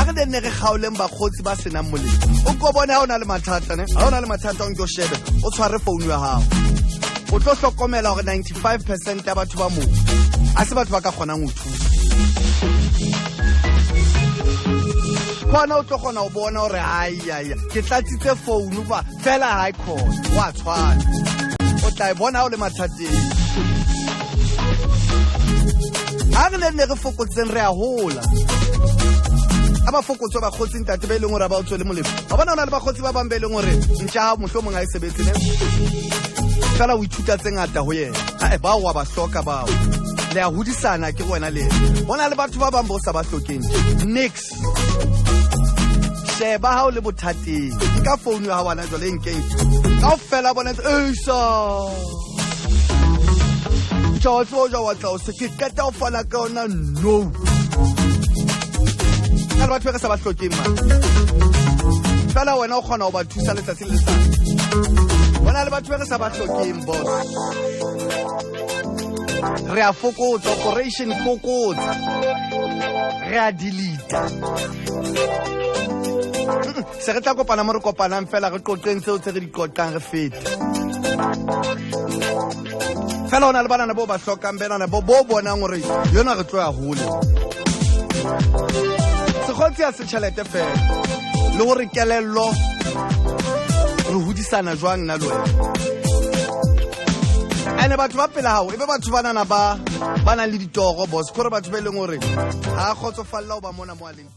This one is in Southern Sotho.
A re nenne re kgaoleng bakgotsi ba senang molemo. O ko bone ha o na le mathata, ne? Ha o na le mathata, o nke o shebe, o tshware founu ya hao. O tlo hlokomela hore 95% ya batho ba moo a se batho ba ka kgonang ho thusa. Kgona o tlo kgona ho bona hore aiaia ke tlatsitse founu ba fela ha e khona wa tshwana. O tla e bona ha o le mathateng. Ha re ne nne re fokotseng, re a hola. A ba fokotswe bakgotsi, ntate, ba e leng hore ha ba o tswele molemo. Wa bona, ho na le bakgotsi ba bang ba e leng hore ntja hao mohlomong ha e sebetse, ne fela o ithuta tse ngata ho yena. Ae, bao wa ba hloka, bao le a hodisana ke wena le yena. Ho na le batho ba bang bo sa ba hlokeng nix. Sheba ha o le bothateng, nka founu ya hao hana jwale, e nkeng kaofela bona esa tjha wa ja wa tla o se ke qeta ho fana ka yona. No ka le batho ba re sa ba hlokeng man, fela wena o kgona ho ba thusa letsatsi le letsatsi. Ho na le batho ba re sa ba hlokeng, boss. Re a fokotsa, operation fokotsa, re a deleta. Se re tla kopana mo re kopanang fela, re qoqeng tseo tse re di qoqang, re fete fela. Ho na le banana bo ba hlokang, benana bo bo bonang hore yona re tlo ya hole. Sekgotsi ya se tjhelete fela, le hore kelello re hodisana jwang nna le wena. Ene batho ba pela hao e be batho banana ba ba nang le ditoro, boss, kore batho ba e leng hore ha a kgotsofalla ho ba mona mo a leng.